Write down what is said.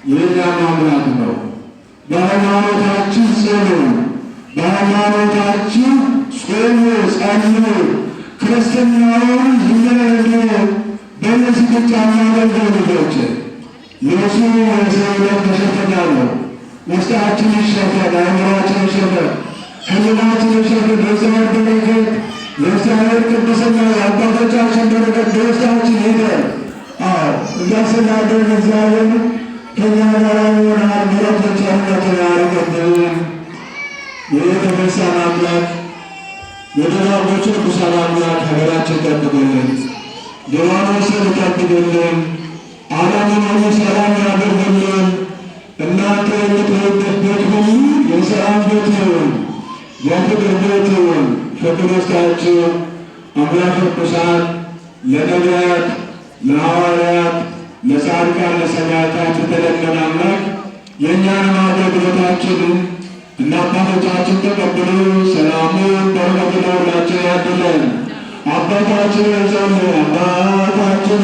የእኛም አምላክ ነው። በሃይማኖታችሁ ጽኑ፣ በሃይማኖታችሁ ጽኑ፣ ጸኑ። ክርስትናውን ይመረዱ በልብስ ብቻ እናደርገው ልጆች። ልብሱ የሰውነት መሸፈኛ ነው። ውስጣችን ይሸፈን፣ አእምሯችን ይሸፈን፣ ሕሊናችን ይሸፈን። የእግዚአብሔር በረከት፣ የእግዚአብሔር ቅድስና፣ የአባቶቻችን በረከት በውስጣችን ይደር። አዎ እንዳስናደርግ እግዚአብሔር ከእኛ ጋር ይሆናል። ምሕረቱን ቸርነቱን ያርቅልን። የቤተ ክርስቲያን አምላክ፣ የደጋጎቹ ቅዱሳን አምላክ ሀገራችን ጠብቅልን፣ ሊባኖስን ጠብቅልን፣ ዓለምን ሁሉ ሰላም ያደርግልን። እናንተ የምትሄዱበት ቤት ሁሉ የሰላም ቤት ይሁን፣ የፍቅር ቤት ይሁን። ፍቅር ይስጣችሁ። አምላክ ቅዱሳን ለነቢያት፣ ለሐዋርያት፣ ለጻድቃን፣ ለሰማዕታት የተለመነ አምላክ የእኛንም አገልግሎታችንን እና አባቶቻችን ተቀብሎ ሰላሙን በረከቱን ለሁላችን ያድለን። አባታችን ጸልይ። አባታችን